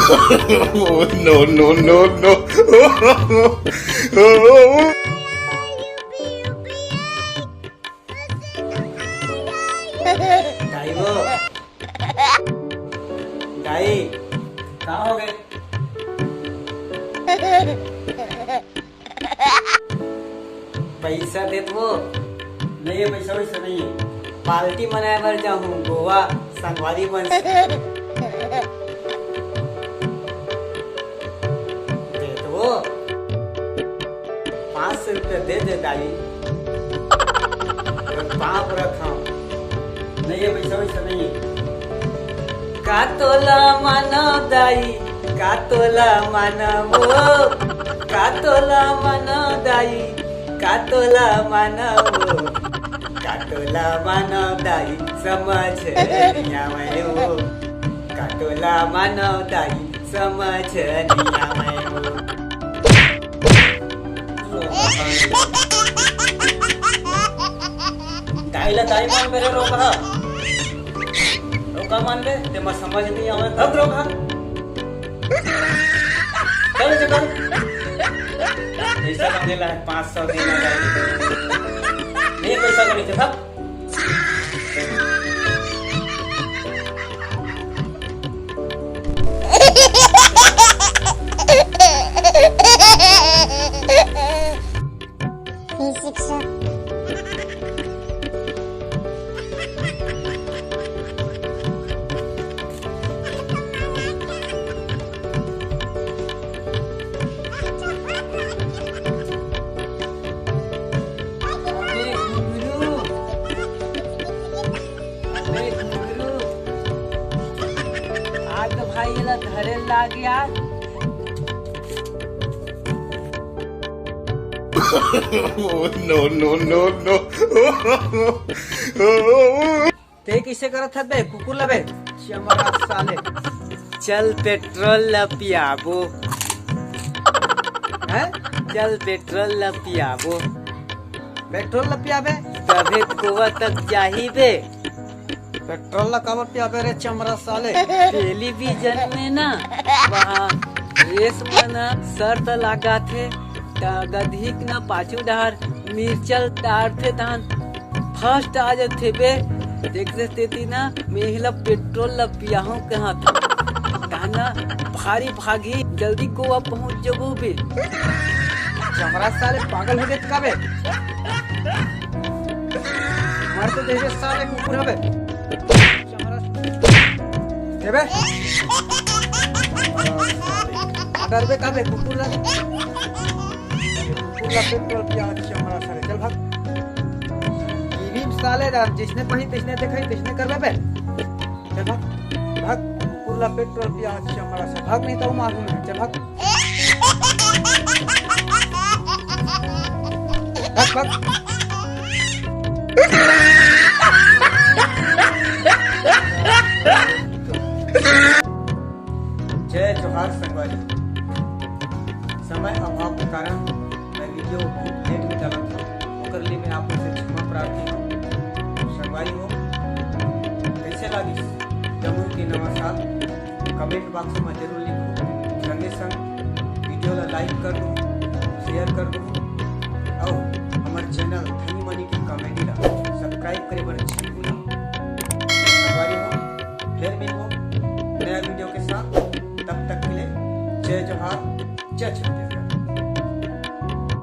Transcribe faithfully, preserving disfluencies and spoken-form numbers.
Oh, no, no, no, no. दाई वो, दाई, का हो गे? पैसा देत वो? नहीं है, पैसा वैसा नहीं है। पार्टी मनाए बर जाहूँ गोवा, संगवारी मन से। देत वो? पाँच सौ रुपया दे दे दाई। तोर पाँव परत हँव। नहीं है, पैसा वैसा नहीं है। का तोला मानव दाई, का तोला मानव वो, का तोला मानव दाई, का तोला मानव वो, का तोला मानव दाई, समझ नइ आवय वो, का तोला मानव दाई, समझ नइ आवय वो। दाई ला दाई मानबे रे रोगहा। रोगहा मानबे, तेमा समझ नइ आवय, भग रोगहा। चल जगह। पैसा मांगे ला है, पाँच सौ देना है। नहीं पैसा कमी थे, भग। अबे घुंगरू, अबे घुंगरू, आज तो भाई ये ला धरे लाग यार। Oh, no, no, no, no. ते कइसे करत हस बे, कुकुर ला बे? चमड़ा साले। चल पेट्रोल ला पियाबो। हैं? चल पेट्रोल ला पियाबो। पेट्रोल ला पियाबे? तभे गोवा तक जाही बे। पेट्रोल ला काबर पियाबे रे चमड़ा साले? टेलीविजन में ना, वहाँ रेस मन शर्त लगाथे, त गधीक न पाछू डहर मिर्चल डारथे तहन फर्स्ट आ जथे बे। देख दे तेती ना, मैं एला पेट्रोल ला पियाहूं कहां था। ताना भारी भागी, जल्दी गोवा पहुंच जबो बे। चमड़ा साले पागल हो गए का बे? मर तो दे दे साले कुकुर हवे। चमड़ा देबे। डरबे का बे कुकुर ला? कुकुर ला पेट्रोल पिया चमड़ा साले, चल भाग। टीवी में साले रा-, जिसने पही तिसने देखाई, तिसने करबे बे। चल भाग, भाग। कुकुर ला पेट्रोल पिया चमड़ा साले, भाग नहीं तो मारूंगा, चल भाग। भाग, भाग। जय जोहार संगवारी। समय अभाव के कारण मैं वीडियो बहुत लेट में डालत हूँ, ओकर लिए मैं आप लोग से क्षमा प्रार्थी हूँ। संगवारी हो, कैसे लागिस जम्मू के नवा साल? कमेंट बॉक्स में जरूर लिखो। संगे संग वीडियो ला लाइक कर दो, शेयर कर दो, और हमारे चैनल धनी मनी की कॉमेडी ला सब्सक्राइब करे बर झन भूलो। संगवारी हो, फिर मिलबो नया वीडियो के साथ। तब तक के लिए जय जोहार, जय छत्तीसगढ़।